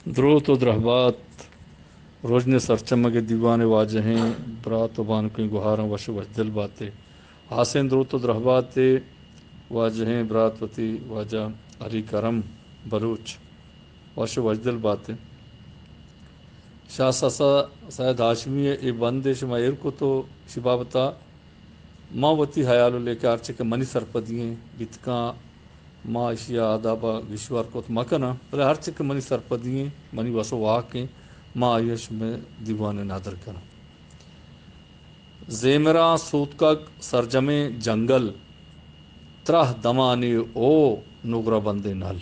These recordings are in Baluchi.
دروت و درہبات، رژن سرچمگ ءِ دیوان ءِ واجہیں برات و بانکیں گہاراں وش و وشدل باتے۔ ہاسیں دروت و درہباتے واجہیں برات وتی واجہ علی کرم بلوچ، وش و وشدل باتے۔ شاہ سسا سید ہاشمی ءِ اے بندے شما ایر کت و اشی بابتا ما وتی ہیال و لیکہ ہرچی کہ منی سرپدی ایں بیتکاں، ما اشی ءَ آداب ءَ گیشوار کت مہ کناں، بلے ہرچی کہ منی سرپدی ایں، منی وس و واک ایں، ما آئی ءَ شمئے دیوان ءَ ندر کناں۔ زیمراں سوتکگ سرجمیں جنگل، ترہ دمانی او نگرہ بندیں نل۔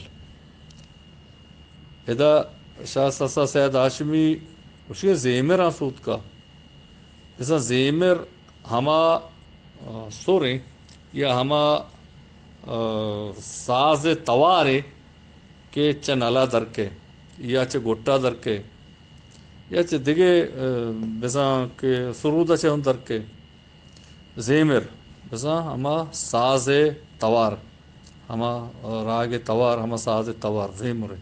ادا شاہ سسا سید ہاشمی گوشی زیمراں سوتکا۔ بزاں زیمر ہما، آ، سریں یا ہما، آ، ساز توارے کہ چہ نلا درکے یا چہ گٹا درکے یا چہ دگہ، آ، بزاں کہ سرودا چہ ہم درکے۔ زیمر، بزاں ہما ساز توار، ہما راگ توار، ہما ساز توار، زیمر۔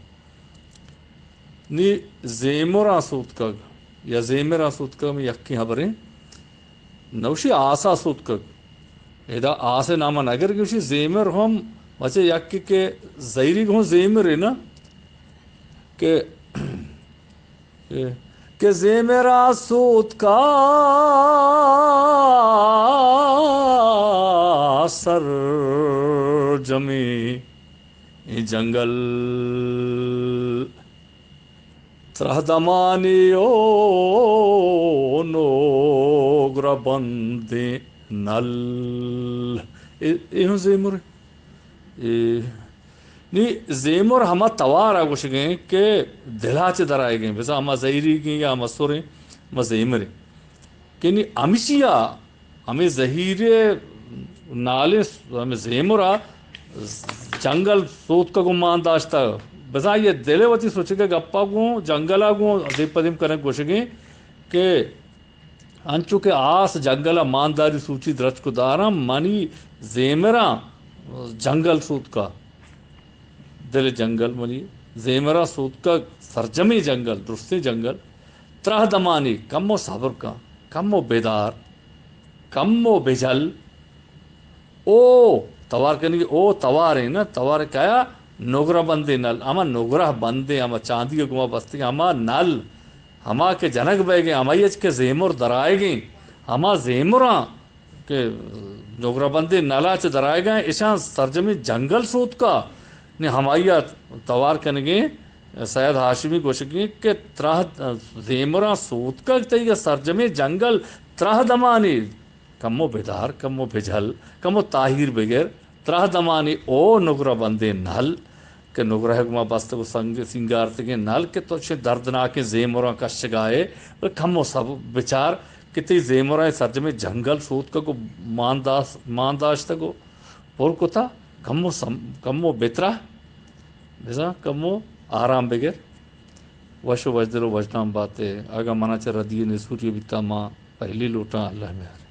نی زیمراں سوتکگ یا زیمراں سوتکگ، ہمے یکیں ہبریں۔ نوشی آسا سوتکگ۔ ادا آس نام نگر گوشی زیمر ہم، مچے یکی کہ زہیری گوں زیمر ہے نا، کہ کہ زیمرا سوتکا سرجمیں جنگل، ترہ دمانی او نگرہ بندیں نل۔ اے، اے ہوں زیمر۔ اے، نی زیمر ہما توار ءَ گوشگیں کہ دل ءَ چہ درآیگیں، بزاں ہما زہیریگیں یا ہما سریں، ہما زیمریں۔ کہ نی ہمشی ءَ ہمے زہیرے نالیں، ہمے زیمر ءَ جنگل سوتکگ و مان داشتگ۔ بزاں یہ دل ءِ وتی سوچگ ءِ گپ ءَ گوں جنگل ءَ گوں دیم پہ دیم کنگ گوشگیں کہ انچو کہ آس جنگل ءَ مانداری سوچی درچک ءُ داراں، منی زیمراں جنگل سوتکا، دل جنگل منی زیمراں سوتکگ، سرجمیں جنگل، درستیں جنگل، ترہ دمانی، کمو صبر کن، کمو بدار، کمو بجل، او توار کنگی، او تواریں نا، توار کیا؟ نگرہ بندیں نل، ہما نگرہ بندیں، ہما چاندی ءِ گوما بستگیں ہما نل، ہما کہ جنگ بئیگیں، ہمائی اچ کہ زیمر درائیگیں، ہما زیمراں کہ نگرہ بندیں نلا چہ درائیگاں، اشاں سرجمیں جنگل سوتکا، نے ہمائی ءَ توار کنگیں۔ سید ہاشمی گوشگیں کہ ترہ زیمراں سوتکگ تئی سرجمیں جنگل، ترہ دمانی کمو بدار، کمو بجھل، کمو تاہیر بگر، ترہ دمانی او نگرہ بندیں نل کہ نگرہ گما بستگ و سنگ-، سینگارتگیں نل کہ تو چہ دردناکیں زیمراں کشگائے، بلے کمو سب بچار کہ تئی زیمراں سرجمیں جنگل سوتکگ و مانداس-، مانداشتگ و پر کتا، کمو سم-، کمو بترہ، بزاں کمو آرام بگر۔ وش و وشدل و وشنام باتے۔ اگاں منا چہ ردی نسوری بیتا، ما پہلی لوٹاں، اللہ مہر۔